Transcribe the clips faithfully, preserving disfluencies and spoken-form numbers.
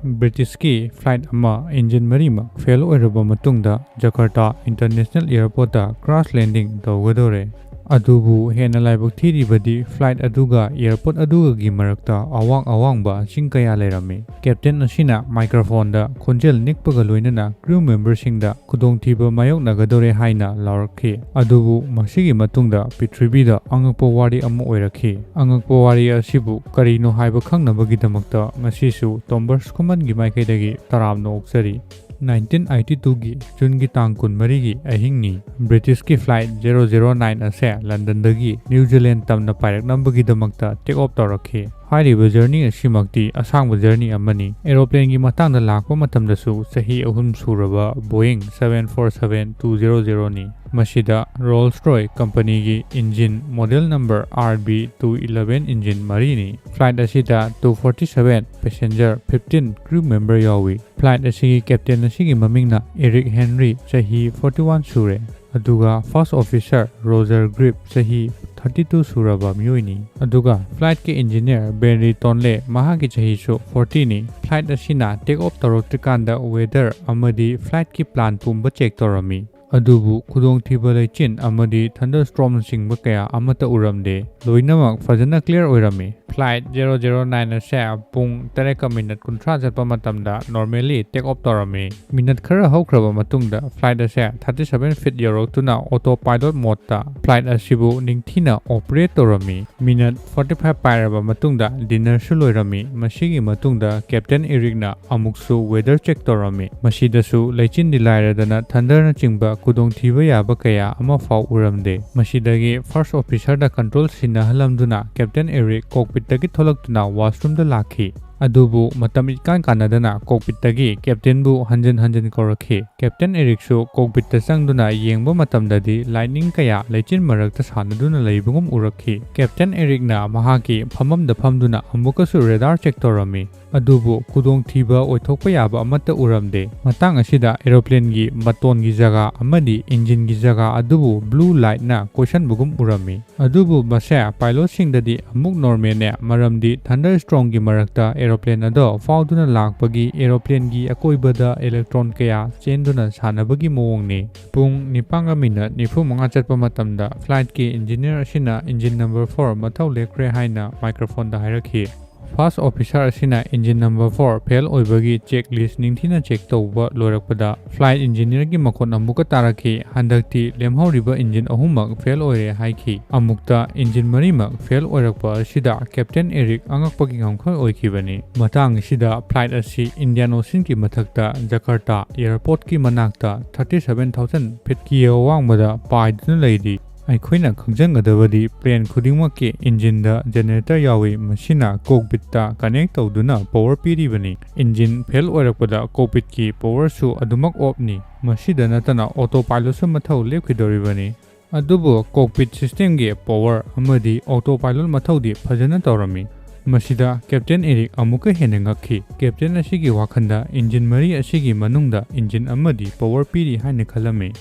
ꯕ꯭ꯔꯤꯇꯤꯁꯀꯤ ꯐ꯭ꯂꯥꯏꯠ ꯑꯃ engine ꯃꯔꯤꯃꯛ fail ꯑꯣꯏꯔꯕ ꯃꯇꯨꯡꯗ ꯖꯀꯥꯔꯇꯥ ꯏꯟꯇꯔꯅꯦꯁꯅꯦꯜ ꯑꯦꯌꯔꯄꯣꯔꯠꯇ ꯀ꯭ꯔꯥꯁ ꯂꯦꯟꯗꯤꯡ ꯇꯧꯒꯗꯧꯔꯦ꯫ ꯑꯗꯨꯕꯨ ꯍꯦꯟꯅ ꯂꯥꯏꯕꯛ ꯊꯤꯔꯤꯕꯗꯤ ꯐ꯭ꯂꯥꯏꯠ ꯑꯗꯨꯒ ꯑꯦꯌꯔꯄꯣꯔꯠ ꯑꯗꯨꯒꯒꯤ ꯃꯔꯛꯇ ꯑꯋꯥꯡ ꯑꯋꯥꯡꯕ ꯆꯤꯡ ꯀꯌꯥ ꯂꯩꯔꯝꯃꯤ꯫ ꯀꯦꯞꯇꯦꯟ ꯑꯁꯤꯅ ꯃꯥꯏꯀ꯭ꯔꯣꯐꯣꯟꯗ ꯈꯣꯟꯖꯦꯜ ꯅꯤꯛꯄꯒ ꯂꯣꯏꯅꯅ ꯀ꯭ꯔꯨ ꯃꯦꯝꯕꯔꯁꯤꯡꯗ ꯈꯨꯗꯣꯡꯊꯤꯕ ꯃꯥꯌꯣꯛꯅꯒꯗꯧꯔꯦ ꯍꯥꯏꯅ ꯂꯥꯎꯔꯛꯈꯤ꯫ ꯑꯗꯨꯕꯨ ꯃꯁꯤꯒꯤ ꯃꯇꯨꯡꯗ ꯄ꯭ꯔꯤꯊꯤꯕꯤꯗ ꯑꯉꯛꯄ ꯋꯥꯔꯤ ꯑꯃ ꯑꯣꯏꯔꯛꯈꯤ꯫ ꯑꯉꯛꯄ ꯋꯥꯔꯤ ꯑꯁꯤꯕꯨ ꯀꯔꯤꯅꯣ ꯍꯥꯏꯕ ꯈꯪꯅꯕꯒꯤꯗꯃꯛꯇ ꯉꯁꯤꯁꯨ ꯇꯣꯝꯕꯔꯁ ꯈꯨꯃꯟꯒꯤ ꯃꯥꯏꯀꯩꯗꯒꯤ ꯇꯔꯥꯝꯅ ꯑꯣꯛꯆꯔꯤ꯫ ꯅꯥꯏꯟꯇꯤꯟ ꯑꯩꯠꯇꯤ ꯇꯨꯒꯤ ꯖꯨꯟꯒꯤ ꯇꯥꯡ ꯀꯨꯟꯃꯔꯤꯒꯤ ꯑꯍꯤꯡꯅꯤ꯫ ꯕ꯭ꯔꯤꯇꯤꯁꯀꯤ ꯐ꯭ꯂꯥꯏꯠ ꯖꯦꯔꯣ ꯖꯦꯔꯣ ꯅꯥꯏꯟ ꯑꯁꯦ ꯂꯟꯗꯟꯗꯒꯤ ꯅ꯭ꯌꯨ ꯖꯤꯂꯦꯟ ꯇꯝꯅ ꯄꯥꯏꯔꯛꯅꯕꯒꯤꯗꯃꯛꯇ ꯇꯦꯛ ꯑꯣꯐ ꯇꯧꯔꯛꯈꯤ꯫ ꯍꯥꯏꯔꯤꯕ ꯖꯔꯅꯤ ꯑꯁꯤꯃꯛꯇꯤ ꯑꯁꯥꯡꯕ ꯖꯔꯅꯤ ꯑꯃꯅꯤ꯫ ꯑꯦꯔꯣꯄ꯭ꯂꯦꯟꯒꯤ ꯃꯇꯥꯡꯗ ꯂꯥꯛꯄ ꯃꯇꯝꯗꯁꯨ ꯆꯍꯤ ꯑꯍꯨꯝ ꯁꯨꯔꯕ Boeing seven four seven two zero ꯖꯦꯔꯣꯅꯤ꯫ ꯃꯁꯤꯗ ꯔꯣꯜꯁ ꯔꯣꯏ ꯀꯝꯄꯅꯤꯒꯤ engine model number R B two eleven engine ꯃꯔꯤꯅꯤ꯫ ꯐ꯭ꯂꯥꯏꯠ ꯑꯁꯤꯗ two forty seven passenger, fifteen crew member ꯌꯥꯎꯏ꯫ ꯐ꯭ꯂꯥꯏꯠ ꯑꯁꯤꯒꯤ ꯀꯦꯞꯇꯦꯟ ꯑꯁꯤꯒꯤ ꯃꯃꯤꯡꯅ ꯑꯦꯔꯤꯛ ꯍꯦꯟꯔꯤ, ꯆꯍꯤ ꯐꯣꯔꯇꯤ ꯋꯥꯟ ꯁꯨꯔꯦ꯫ ꯑꯗꯨꯒ ꯐꯥꯔꯁ ꯑꯣꯐꯤꯁꯔ ꯔꯣꯖꯔ ꯒ꯭ꯔꯤꯞ, ꯆꯍꯤ ꯊꯥꯔꯇꯤ ꯇꯨ ꯁꯨꯔꯕ ꯃꯤꯑꯣꯏꯅꯤ꯫ ꯑꯗꯨꯒ ꯐ꯭ꯂꯥꯏꯠꯀꯤ ꯏꯟꯖꯤꯅꯤꯌꯔ ꯕꯦꯟꯔꯤ ꯇꯣꯟꯂꯦ, ꯃꯍꯥꯛꯀꯤ ꯆꯍꯤꯁꯨ ꯐꯣꯔꯇꯤꯅꯤ꯫ ꯐ꯭ꯂꯥꯏꯠ ꯑꯁꯤꯅ ꯇꯦꯛ ꯑꯣꯐ ꯇꯧꯔꯛꯇ꯭ꯔꯤꯀꯥꯟꯗ ꯋꯦꯗꯔ ꯑꯃꯗꯤ ꯐ꯭ꯂꯥꯏꯠꯀꯤ ꯄ꯭ꯂꯥꯟ ꯄꯨꯝꯕ ꯆꯦꯛ ꯇꯧꯔꯝꯃꯤ꯫ ꯑꯗꯨꯕꯨ ꯈꯨꯗꯣꯡꯊꯤꯕ ꯂꯩꯆꯤꯟ ꯑꯃꯗꯤ ꯊꯟꯗꯔꯁ꯭ꯇꯣꯔꯝꯅꯆꯤꯡꯕ ꯀꯌꯥ ꯑꯃꯠꯇ ꯎꯔꯝꯗꯦ꯫ ꯂꯣꯏꯅꯃꯛ ꯐꯖꯅ ꯀ꯭ꯂꯤꯌꯔ ꯑꯣꯏꯔꯝꯃꯤ꯫ ꯐ꯭ꯂꯥꯏꯠ ꯖꯦꯔꯣ ꯖꯦꯔꯣ ꯅꯥꯏꯟ ꯑꯁꯦ ꯄꯨꯡ ꯇꯔꯦꯠꯀ ꯃꯤꯅꯠ ꯀꯨꯟꯊ꯭ꯔꯥ ꯆꯠꯄ ꯃꯇꯝꯗ ꯅꯣꯔꯃꯦꯜꯂꯤ ꯇꯦꯛ ꯑꯣꯐ ꯇꯧꯔꯝꯃꯤ꯫ ꯃꯤꯅꯠ ꯈꯔ ꯍꯧꯈ꯭ꯔꯕ ꯃꯇꯨꯡꯗ ꯐ꯭ꯂꯥꯏꯠ ꯑꯁꯦ ꯊꯥꯔꯇꯤ ꯁꯚꯦꯟ ꯐꯤꯠ ꯌꯧꯔꯛꯇꯨꯅ ꯑꯣꯇꯣ ꯄꯥꯏꯂꯣꯠ ꯃꯣꯗꯇ ꯐ꯭ꯂꯥꯏꯠ ꯑꯁꯤꯕꯨ ꯅꯤꯡꯊꯤꯅ ꯑꯣꯄꯔꯦꯠ ꯇꯧꯔꯝꯃꯤ꯫ ꯃꯤꯅꯠ ꯐꯣꯔꯇꯤ ꯐꯥꯏꯚ ꯄꯥꯏꯔꯕ ꯃꯇꯨꯡꯗ ꯗꯤꯟꯅꯔꯁꯨ ꯂꯣꯏꯔꯝꯃꯤ꯫ ꯃꯁꯤꯒꯤ ꯃꯇꯨꯡꯗ ꯀꯦꯞꯇꯦꯟ ꯏꯔꯤꯛꯅ ꯑꯃꯨꯛꯁꯨ ꯋꯦꯗꯔ ꯆꯦꯛ ꯇꯧꯔꯝꯃꯤ꯫ ꯃꯁꯤꯗꯁꯨ ꯂꯩꯆꯤꯟꯗꯤ ꯂꯥꯏꯔꯗꯅ ꯊꯟꯗꯔꯅꯆꯤꯡꯕ ꯈꯨꯗꯣꯡꯊꯤꯕ ꯌꯥꯕ ꯀꯌꯥ ꯑꯃ ꯐꯥꯎ ꯎꯔꯝꯗꯦ꯫ ꯃꯁꯤꯗꯒꯤ ꯐꯥꯔꯁ ꯑꯣꯐꯤꯁꯔꯗ ꯀꯟꯇ꯭ꯔꯣꯜ ꯁꯤꯟꯅꯍꯜꯂꯝꯗꯨꯅ ꯀꯦꯞꯇꯦꯟ ꯏꯔꯤꯛ ꯀꯣꯛꯄꯤꯠꯇꯒꯤ ꯊꯣꯛꯂꯛꯇꯨꯅ ꯋꯥꯁꯔꯨꯝꯗ ꯂꯥꯛꯈꯤ꯫ ꯑꯗꯨꯕꯨ ꯃꯇꯝ ꯏꯀꯥꯟ ꯀꯥꯟꯅꯗꯅ ꯀꯣꯛꯄꯤꯠꯇꯒꯤ ꯀꯦꯞꯇꯦꯟꯕꯨ ꯍꯟꯖꯤꯟ ꯍꯟꯖꯤꯟ ꯀꯧꯔꯛꯈꯤ꯫ ꯀꯦꯞꯇꯦꯟ ꯏꯔꯤꯛꯁꯨ ꯀꯣꯛꯄꯤꯠꯇ ꯆꯪꯗꯨꯅ ꯌꯦꯡꯕ ꯃꯇꯝꯗꯗꯤ ꯂꯥꯏꯠꯅꯤꯡ ꯀꯌꯥ ꯂꯩꯆꯤꯟ ꯃꯔꯛꯇ ꯁꯥꯟꯅꯗꯨꯅ ꯂꯩꯕꯒꯨꯝ ꯎꯔꯛꯈꯤ꯫ ꯀꯦꯞꯇꯦꯟ ꯏꯔꯤꯛꯅ ꯃꯍꯥꯛꯀꯤ ꯐꯝꯐꯝꯗ ꯐꯝꯗꯨꯅ ꯑꯃꯨꯛꯀꯁꯨ ꯔꯦꯗꯥꯔ ꯆꯦꯛ ꯇꯧꯔꯝꯃꯤ꯫ ꯑꯗꯨꯕꯨ ꯈꯨꯗꯣꯡꯊꯤꯕ ꯑꯣꯏꯊꯣꯛꯄ ꯌꯥꯕ ꯑꯃꯠꯇ ꯎꯔꯝꯗꯦ꯫ ꯃꯇꯥꯡ ꯑꯁꯤꯗ aeroplane ꯒꯤ ꯃꯇꯣꯟꯒꯤ ꯖꯒꯥ ꯑꯃꯗꯤ engine ꯒꯤ ꯖꯒꯥ ꯑꯗꯨꯕꯨ blue light ꯅ ꯀꯣꯏꯁꯟꯕꯒꯨꯝ ꯎꯔꯝꯃꯤ꯫ ꯑꯗꯨꯕꯨ ꯃꯁꯦ pilot ꯁꯤꯡꯗꯗꯤ ꯑꯃꯨꯛ normal ꯅꯦ, ꯃꯔꯝꯗꯤ thunderstorm ꯒꯤ ꯃꯔꯛꯇ aeroplane ꯑꯗꯣ ꯐꯥꯎꯗꯨꯅ ꯂꯥꯛꯄꯒꯤ aeroplane ꯒꯤ ꯑꯀꯣꯏꯕꯗ electron ꯀꯌꯥ ꯆꯦꯟꯗꯨꯅ ꯁꯥꯟꯅꯕꯒꯤ ꯃꯑꯣꯡꯅꯤ꯫ ꯄꯨꯡ ꯅꯤꯄꯥꯟꯒ minute ꯅꯤꯐꯨ ꯃꯉꯥ ꯆꯠꯄ ꯃꯇꯝꯗ flight ꯀꯤ engineer ꯑꯁꯤꯅ engine number four ꯃꯊꯧ ꯂꯦꯞꯈ꯭ꯔꯦ ꯍꯥꯏꯅ microphone ꯗ ꯍꯥꯏꯔꯛꯈꯤ꯫ First officer ꯑꯁꯤꯅ engine number four fail ꯑꯣꯏꯕꯒꯤ checklist ꯅꯤꯡꯊꯤꯅ check ꯇꯧꯕ ꯂꯣꯏꯔꯛꯄꯗ, flight engineer ꯒꯤ ꯃꯈꯣꯟ ꯑꯃꯨꯛꯀ ꯇꯥꯔꯛꯈꯤ꯫ ꯍꯟꯗꯛꯇꯤ ꯂꯦꯝꯍꯧꯔꯤꯕ engine ꯑꯍꯨꯝꯃꯛ fail ꯑꯣꯏꯔꯦ ꯍꯥꯏꯈꯤ꯫ ꯑꯃꯨꯛꯇ engine ꯃꯔꯤꯃꯛ fail ꯑꯣꯏꯔꯛꯄ ꯑꯁꯤꯗ Captain Eric ꯑꯉꯛꯄꯒꯤ ꯉꯝꯈꯩ ꯑꯣꯏꯈꯤꯕꯅꯤ꯫ ꯃꯇꯥꯡ ꯑꯁꯤꯗ flight ꯑꯁꯤ Indian Ocean ꯒꯤ ꯃꯊꯛꯇ Jakarta airport ꯀꯤ ꯃꯅꯥꯛꯇ thirty seven thousand feet ꯀꯤ ꯑꯋꯥꯡꯕꯗ ꯄꯥꯏꯗꯨꯅ ꯂꯩꯔꯤ꯫ ꯑꯩꯈꯣꯏꯅ ꯈꯪꯖꯟꯒꯗꯕꯗꯤ, plane ꯈꯨꯗꯤꯡꯃꯛꯀꯤ engine ꯗ generator ꯌꯥꯎꯏ, ꯃꯁꯤꯅ cockpit ꯇ connect ꯇꯧꯗꯨꯅ power ꯄꯤꯔꯤꯕꯅꯤ꯫ Engine fail ꯑꯣꯏꯔꯛꯄꯗ cockpit ꯀꯤ power ꯁꯨ ꯑꯗꯨꯃꯛ off ꯅꯤ꯫ ꯃꯁꯤꯗ ꯅꯠꯇꯅ autopilot ꯁꯨ ꯃꯊꯧ ꯂꯦꯞꯈꯤꯗꯧꯔꯤꯕꯅꯤ꯫ ꯑꯗꯨꯕꯨ cockpit system ꯒꯤ power ꯑꯃꯗꯤ autopilot ꯃꯊꯧꯗꯤ ꯐꯖꯅ ꯇꯧꯔꯝꯃꯤ꯫ ꯃꯁꯤꯗ Captain Eric ꯑꯃꯨꯛꯀ ꯍꯦꯟꯅ ꯉꯛꯈꯤ꯫ Captain ꯑꯁꯤꯒꯤ ꯋꯥꯈꯜꯗ engine ꯃꯔꯤ ꯑꯁꯤꯒꯤ ꯃꯅꯨꯡꯗ engine ꯑꯃꯗꯤ power ꯄꯤꯔꯤ ꯍꯥꯏꯅ ꯈꯜꯂꯝꯃꯤ꯫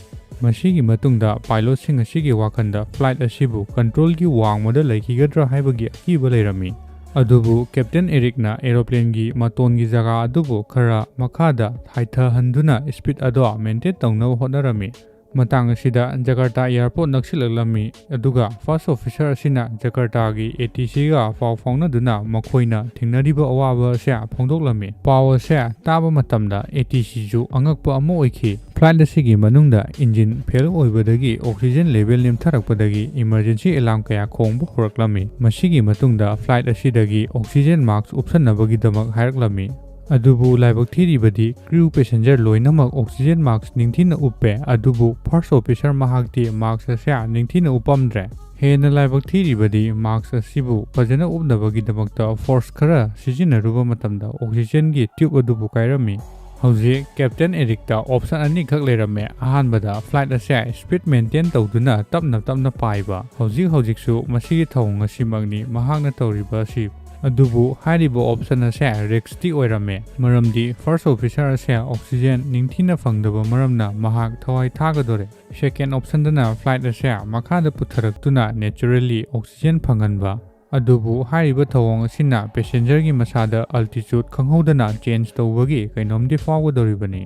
ꯃꯁꯤꯒꯤ ꯃꯇꯨꯡꯗ pilot ꯁꯤꯡ ꯑꯁꯤꯒꯤ ꯋꯥꯈꯜꯗ flight ꯑꯁꯤꯕꯨ control ꯒꯤ ꯋꯥꯡꯃꯗ ꯂꯩꯈꯤꯒꯗ꯭ꯔꯥ ꯍꯥꯏꯕꯒꯤ ꯑꯀꯤꯕ ꯂꯩꯔꯝꯃꯤ꯫ ꯑꯗꯨꯕꯨ Captain Eric ꯅ aeroplane ꯒꯤ ꯃꯇꯣꯟꯒꯤ ꯖꯒꯥ ꯑꯗꯨꯕꯨ ꯈꯔ ꯃꯈꯥꯗ ꯍꯥꯏꯊꯍꯟꯗꯨꯅ speed ꯑꯗꯣ maintain ꯇꯧꯅꯕ ꯍꯣꯠꯅꯔꯝꯃꯤ꯫ ꯃꯇꯥꯡ ꯑꯁꯤꯗ Jakarta airport ꯅꯛꯁꯤꯜꯂꯛꯂꯝꯃꯤ, ꯑꯗꯨꯒ first officer ꯑꯁꯤꯅ Jakarta ꯒꯤ ATC ꯒ ꯄꯥꯎ ꯐꯥꯎꯅꯗꯨꯅ ꯃꯈꯣꯏꯅ ꯊꯦꯡꯅꯔꯤꯕ ꯑꯋꯥꯕ ꯑꯁꯦ ꯐꯣꯡꯗꯣꯛꯂꯝꯃꯤ꯫ ꯄꯥꯎ ꯑꯁꯦ ꯇꯥꯕ ꯃꯇꯝꯗ ATC ꯁꯨ ꯑꯉꯛꯄ ꯑꯃ ꯑꯣꯏꯈꯤ꯫ Flight ꯑꯁꯤꯒꯤ ꯃꯅꯨꯡꯗ engine fail ꯑꯣꯏꯕꯗꯒꯤ oxygen level ꯅꯦꯝꯊꯔꯛꯄꯗꯒꯤ emergency alarm ꯀꯌꯥ ꯈꯣꯡꯕ ꯍꯧꯔꯛꯂꯝꯃꯤ꯫ ꯃꯁꯤꯒꯤ ꯃꯇꯨꯡꯗ flight ꯑꯁꯤꯗꯒꯤ oxygen mask ꯎꯞꯁꯟꯅꯕꯒꯤꯗꯃꯛ ꯍꯥꯏꯔꯛꯂꯝꯃꯤ꯫ ꯑꯗꯨꯕꯨ ꯂꯥꯏꯕꯛ ꯊꯤꯔꯤꯕꯗꯤ crew passenger ꯂꯣꯏꯅꯃꯛ oxygen mask ꯅꯤꯡꯊꯤꯅ ꯎꯞꯄꯦ, ꯑꯗꯨꯕꯨ first officer ꯃꯍꯥꯛꯇꯤ mask ꯑꯁꯦ ꯅꯤꯡꯊꯤꯅ ꯎꯞꯄꯝꯗ꯭ꯔꯦ꯫ ꯍꯦꯟꯅ ꯂꯥꯏꯕꯛ ꯊꯤꯔꯤꯕꯗꯤ mask ꯑꯁꯤꯕꯨ ꯐꯖꯅ ꯎꯞꯅꯕꯒꯤꯗꯃꯛꯇ force ꯈꯔ ꯁꯤꯖꯤꯟꯅꯔꯨꯕ ꯃꯇꯝꯗ oxygen ꯒꯤ tube ꯑꯗꯨꯕꯨ ꯀꯥꯏꯔꯝꯃꯤ꯫ ꯍꯧꯖꯤꯛ Captain Eric ꯇ option ꯑꯅꯤꯈꯛ ꯂꯩꯔꯝꯃꯦ꯫ ꯑꯍꯥꯟꯕꯗ flight ꯑꯁꯦ speed maintain ꯇꯧꯗꯨꯅ ꯇꯞꯅ ꯇꯞꯅ ꯄꯥꯏꯕ꯫ ꯍꯧꯖꯤꯛ ꯍꯧꯖꯤꯛꯁꯨ ꯃꯁꯤꯒꯤ ꯊꯧꯑꯣꯡ ꯑꯁꯤꯃꯛꯅꯤ ꯃꯍꯥꯛꯅ ꯇꯧꯔꯤꯕ ꯑꯁꯤ꯫ ꯑꯗꯨꯕꯨ ꯍꯥꯏꯔꯤꯕ option ꯑꯁꯦ risk ꯇꯤ ꯑꯣꯏꯔꯝꯃꯦ, ꯃꯔꯝꯗꯤ first officer ꯑꯁꯦ oxygen ꯅꯤꯡꯊꯤꯅ ꯐꯪꯗꯕ ꯃꯔꯝꯅ ꯃꯍꯥꯛ ꯊꯋꯥꯏ ꯊꯥꯒꯗꯣꯔꯦ꯫ Second option ꯗꯅ flight ꯑꯁꯦ ꯃꯈꯥꯗ ꯄꯨꯊꯔꯛꯇꯨꯅ naturally oxygen ꯐꯪꯍꯟꯕ꯫ ꯑꯗꯨꯕꯨ ꯍꯥꯏꯔꯤꯕ ꯊꯧꯑꯣꯡ ꯑꯁꯤꯅ passenger ꯒꯤ ꯃꯁꯥꯗ altitude ꯈꯪꯍꯧꯗꯅ change ꯇꯧꯕꯒꯤ ꯀꯩꯅꯣꯝꯗꯤ ꯐꯥꯎꯒꯗꯧꯔꯤꯕꯅꯤ꯫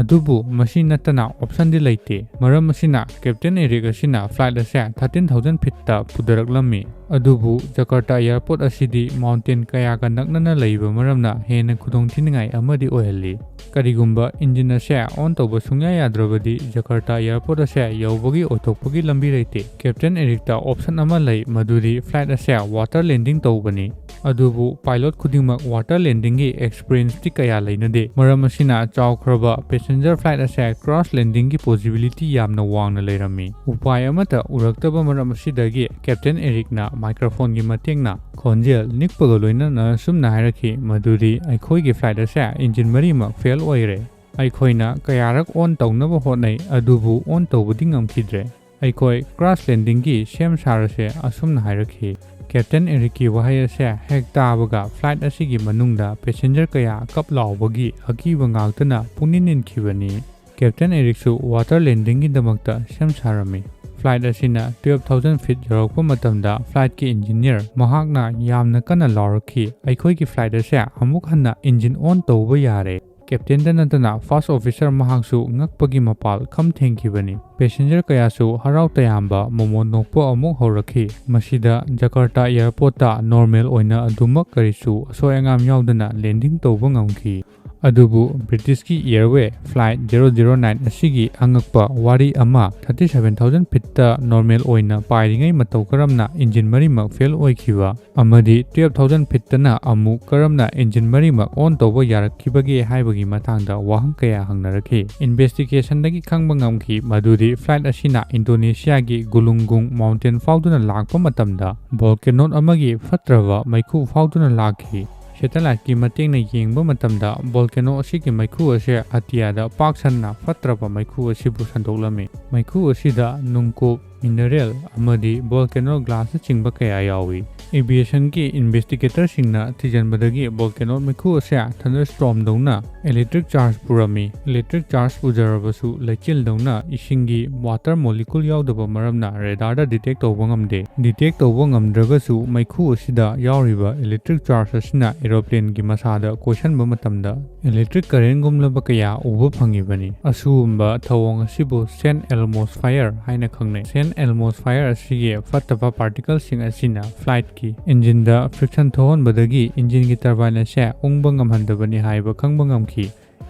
ꯑꯗꯨꯕꯨ ꯃꯁꯤ ꯅꯠꯇꯅ option ꯗꯤ ꯂꯩꯇꯦ꯫ ꯃꯔꯝ ꯑꯁꯤꯅ Captain Eric ꯑꯁꯤꯅ flight ꯑꯁꯦ thirteen thousand feet ꯇ ꯄꯨꯊꯔꯛꯂꯝꯃꯤ꯫ ꯑꯗꯨꯕꯨ Jakarta airport ꯑꯁꯤꯗꯤ mountain ꯀꯌꯥꯒ ꯅꯛꯅꯅ ꯂꯩꯕ ꯃꯔꯝꯅ ꯍꯦꯟꯅ ꯈꯨꯗꯣꯡꯊꯤꯅꯤꯡꯉꯥꯏ ꯑꯃꯗꯤ ꯑꯣꯏꯍꯜꯂꯤ꯫ ꯀꯔꯤꯒꯨꯝꯕ engine ꯑꯁꯦ on ꯇꯧꯕ ꯁꯨꯡꯌꯥ ꯌꯥꯗ꯭ꯔꯕꯗꯤ Jakarta airport ꯑꯁꯦ ꯌꯧꯕꯒꯤ ꯑꯣꯏꯊꯣꯛꯄꯒꯤ ꯂꯝꯕꯤ ꯂꯩꯇꯦ꯫ Captain Eric ꯇ option ꯑꯃ ꯂꯩ, ꯃꯗꯨꯗꯤ flight ꯑꯁꯦ water landing ꯇꯧꯕꯅꯤ꯫ ꯑꯗꯨꯕꯨ pilot ꯈꯨꯗꯤꯡꯃꯛ water landing ꯒꯤ experience ꯇꯤ ꯀꯌꯥ ꯂꯩꯅꯗꯦ꯫ ꯃꯔꯝ ꯑꯁꯤꯅ ꯆꯥꯎꯈ꯭ꯔꯕ passenger flight ꯑꯁꯦ crash landing ꯒꯤ possibility ꯌꯥꯝꯅ ꯋꯥꯡꯅ ꯂꯩꯔꯝꯃꯤ꯫ ꯎꯄꯥꯏ ꯑꯃꯠꯇ ꯎꯔꯛꯇꯕ ꯃꯔꯝ ꯑꯁꯤꯗꯒꯤ Captain Eric ꯅ microphone ꯒꯤ ꯃꯇꯦꯡꯅ ꯈꯣꯟꯖꯦꯜ ꯅꯤꯛꯄꯒ ꯂꯣꯏꯅꯅ ꯑꯁꯨꯝꯅ ꯍꯥꯏꯔꯛꯈꯤ ꯃꯗꯨꯗꯤ, "ꯑꯩꯈꯣꯏꯒꯤ flight ꯑꯁꯦ engine ꯃꯔꯤꯃꯛ fail ꯑꯣꯏꯔꯦ꯫ ꯑꯩꯈꯣꯏꯅ ꯀꯌꯥꯔꯛ on ꯇꯧꯅꯕ ꯍꯣꯠꯅꯩ, ꯑꯗꯨꯕꯨ on ꯇꯧꯕꯗꯤ ꯉꯝꯈꯤꯗ꯭ꯔꯦ꯫ ꯑꯩꯈꯣꯏ crash landing ꯒꯤ ꯁꯦꯝ ꯁꯥꯔꯁꯦ," ꯑꯁꯨꯝꯅ ꯍꯥꯏꯔꯛꯈꯤ꯫ Captain Eric ꯀꯤ ꯋꯥꯍꯩ ꯑꯁꯦ ꯍꯦꯛ ꯇꯥꯕꯒ flight ꯑꯁꯤꯒꯤ ꯃꯅꯨꯡꯗ passenger ꯀꯌꯥ ꯀꯞ ꯂꯥꯎꯕꯒꯤ ꯑꯀꯤꯕ ꯉꯥꯛꯇꯅ ꯄꯨꯛꯅꯤꯡ ꯅꯤꯟꯈꯤꯕꯅꯤ꯫ Captain Eric ꯁꯨ water landing ꯒꯤꯗꯃꯛꯇ ꯁꯦꯝ ꯁꯥꯔꯝꯃꯤ꯫ Flight ꯑꯁꯤꯅ twelve thousand feet ꯌꯧꯔꯛꯄ ꯃꯇꯝꯗ flight ꯀꯤ engineer ꯃꯍꯥꯛꯅ ꯌꯥꯝꯅ ꯀꯟꯅ ꯂꯥꯎꯔꯛꯈꯤ, "ꯑꯩꯈꯣꯏꯒꯤ flight ꯑꯁꯦ ꯑꯃꯨꯛ ꯍꯟꯅ engine on ꯇꯧꯕ ꯌꯥꯔꯦ!" Captain ꯗ ꯅꯠꯇꯅ first officer ꯃꯍꯥꯛꯁꯨ ꯉꯛꯄꯒꯤ ꯃꯄꯥꯜ ꯈꯝ ꯊꯦꯡꯈꯤꯕꯅꯤ꯫ Passenger ꯀꯌꯥꯁꯨ ꯍꯔꯥꯎ ꯇꯌꯥꯝꯕ ꯃꯣꯃꯣꯟ ꯅꯣꯛꯄ ꯑꯃꯨꯛ ꯍꯧꯔꯛꯈꯤ꯫ ꯃꯁꯤꯗ Jakarta airport ꯇ normal ꯑꯣꯏꯅ ꯑꯗꯨꯃꯛ ꯀꯔꯤꯁꯨ ꯑꯁꯣꯏ ꯑꯉꯥꯝ ꯌꯥꯎꯗꯅ landing ꯇꯧꯕ ꯉꯝꯈꯤ꯫ ꯑꯗꯨꯕꯨ British ꯀꯤ airway flight zero zero nine ꯑꯁꯤꯒꯤ ꯑꯉꯛꯄ ꯋꯥꯔꯤ ꯑꯃ, thirty seven thousand feet ꯇ normal ꯑꯣꯏꯅ ꯄꯥꯏꯔꯤꯉꯩ ꯃꯇꯧ ꯀꯔꯝꯅ engine ꯃꯔꯤꯃꯛ fail ꯑꯣꯏꯈꯤꯕ ꯑꯃꯗꯤ twelve thousand feet ꯇꯅ ꯑꯃꯨꯛ ꯀꯔꯝꯅ engine ꯃꯔꯤꯃꯛ on ꯇꯧꯕ ꯌꯥꯔꯛꯈꯤꯕꯒꯦ ꯍꯥꯏꯕꯒꯤ ꯃꯇꯥꯡꯗ ꯋꯥꯍꯪ ꯀꯌꯥ ꯍꯪꯅꯔꯛꯈꯤ꯫ Investigation ꯗꯒꯤ ꯈꯪꯕ ꯉꯝꯈꯤ ꯃꯗꯨꯗꯤ flight ꯑꯁꯤꯅ Indonesia ꯒꯤ Galunggung mountain ꯐꯥꯎꯗꯨꯅ ꯂꯥꯛꯄ ꯃꯇꯝꯗ volcano ꯑꯃꯒꯤ ꯐꯠꯇ꯭ꯔꯕ ꯃꯩꯈꯨ ꯐꯥꯎꯗꯨꯅ ꯂꯥꯛꯈꯤ꯫ Satellite ꯀꯤ ꯃꯇꯦꯡꯅ ꯌꯦꯡꯕ ꯃꯇꯝꯗ volcano ꯑꯁꯤꯒꯤ ꯃꯩꯈꯨ ꯑꯁꯦ ꯑꯇꯤꯌꯥꯗ ꯄꯥꯛ ꯁꯟꯅ ꯐꯠꯇ꯭ꯔꯕ ꯃꯩꯈꯨ ꯑꯁꯤꯕꯨ ꯁꯟꯗꯣꯛꯂꯝꯃꯤ꯫ ꯃꯩꯈꯨ ꯑꯁꯤꯗ ꯅꯨꯡꯀꯨꯞ, mineral ꯑꯃꯗꯤ volcano glass ꯅꯆꯤꯡꯕ ꯀꯌꯥ ꯌꯥꯎꯏ꯫ Aviationꯒꯤ investigatorꯁꯤꯡꯅ ꯊꯤꯖꯤꯟꯕꯗꯒꯤ volcano ꯃꯩꯈꯨ ꯑꯁꯦ thunderstormꯗꯧꯅ electric charge ꯄꯨꯔꯝꯃꯤ꯫ Electric charge ꯄꯨꯖꯔꯕꯁꯨ ꯂꯩꯆꯤꯜꯗꯧꯅ ꯏꯁꯤꯡꯒꯤ water molecule ꯌꯥꯎꯗꯕ ꯃꯔꯝꯅ radarꯗ detect ꯇꯧꯕ ꯉꯝꯗꯦ꯫ Detect ꯇꯧꯕ ꯉꯝꯗ꯭ꯔꯒꯁꯨ ꯃꯩꯈꯨ ꯑꯁꯤꯗ ꯌꯥꯎꯔꯤꯕ electric charge ꯑꯁꯤꯅ aeroplaneꯒꯤ ꯃꯁꯥꯗ ꯀꯣꯏꯁꯟꯕ ꯃꯇꯝꯗ electric currentꯒꯨꯝꯂꯕ ꯀꯌꯥ ꯎꯕ ꯐꯪꯉꯤꯕꯅꯤ꯫ ꯑꯁꯤꯒꯨꯝꯕ ꯊꯧꯑꯣꯡ ꯑꯁꯤꯕꯨ Saint Elmo's fire ꯍꯥꯏꯅ ꯈꯪꯅꯩ꯫ Saint Elmo's fire ꯑꯁꯤꯒꯤ ꯐꯠꯇꯕ particleꯁꯤꯡ ꯑꯁꯤꯅ flightꯀꯤ engineꯗ friction ꯊꯣꯛꯍꯟꯕꯗꯒꯤ engineꯒꯤ turbine ꯑꯁꯦ ꯎꯪꯕ ꯉꯝꯍꯟꯗꯕꯅꯤ ꯍꯥꯏꯕ ꯈꯪꯕ ꯉꯝꯈꯤ꯫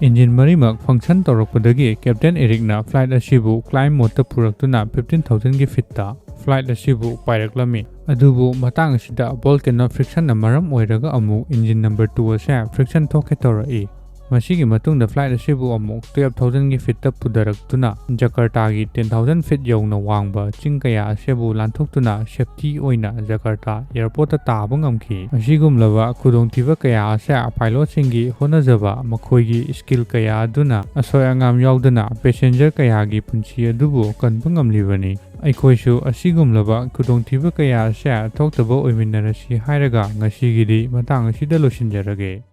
Engine ꯃꯔꯤꯃꯛ function ꯇꯧꯔꯛꯄꯗꯒꯤ Captain Ericꯅ flight ꯑꯁꯤꯕꯨ climb modeꯇ ꯄꯨꯔꯛꯇꯨꯅ fifteen thousandꯒꯤ feetꯇ flight ꯑꯁꯤꯕꯨ ꯄꯥꯏꯔꯛꯂꯝꯃꯤ꯫ ꯑꯗꯨꯕꯨ ꯃꯇꯥꯡ ꯑꯁꯤꯗ volcano frictionꯅ ꯃꯔꯝ ꯑꯣꯏꯔꯒ ꯑꯃꯨꯛ engine number two ꯑꯁꯦ friction ꯊꯣꯛꯀꯦ ꯇꯧꯔꯛꯏ꯫ ꯃꯁꯤꯒꯤ ꯃꯇꯨꯡꯗ flight ꯑꯁꯤꯕꯨ ꯑꯃꯨꯛ twelve thousandꯒꯤ feetꯇ ꯄꯨꯊꯔꯛꯇꯨꯅ Jakartaꯒꯤ ten thousand feet ꯌꯧꯅ ꯋꯥꯡꯕ ꯆꯤꯡ ꯀꯌꯥ ꯑꯁꯤꯕꯨ ꯂꯥꯟꯊꯣꯛꯇꯨꯅ safety ꯑꯣꯏꯅ Jakarta airportꯇ ꯇꯥꯕ ꯉꯝꯈꯤ꯫ ꯑꯁꯤꯒꯨꯝꯂꯕ ꯈꯨꯗꯣꯡꯊꯤꯕ ꯀꯌꯥ ꯑꯁꯦ pilotꯁꯤꯡꯒꯤ ꯍꯣꯠꯅꯖꯕ, ꯃꯈꯣꯏꯒꯤ skill ꯀꯌꯥ ꯑꯗꯨꯅ ꯑꯁꯣꯏ ꯑꯉꯥꯝ ꯌꯥꯎꯗꯅ passenger ꯀꯌꯥꯒꯤ ꯄꯨꯟꯁꯤ ꯑꯗꯨꯕꯨ ꯀꯟꯕ ꯉꯝꯂꯤꯕꯅꯤ꯫ ꯑꯩꯈꯣꯏꯁꯨ ꯑꯁꯤꯒꯨꯝꯂꯕ ꯈꯨꯗꯣꯡꯊꯤꯕ ꯀꯌꯥ ꯑꯁꯦ ꯊꯣꯛꯇꯕ ꯑꯣꯏꯃꯤꯟꯅꯔꯁꯤ ꯍꯥꯏꯔꯒ ꯉꯁꯤꯒꯤꯗꯤ ꯃꯇꯥꯡ ꯑꯁꯤꯗ ꯂꯣꯏꯁꯤꯟꯖꯔꯒꯦ꯫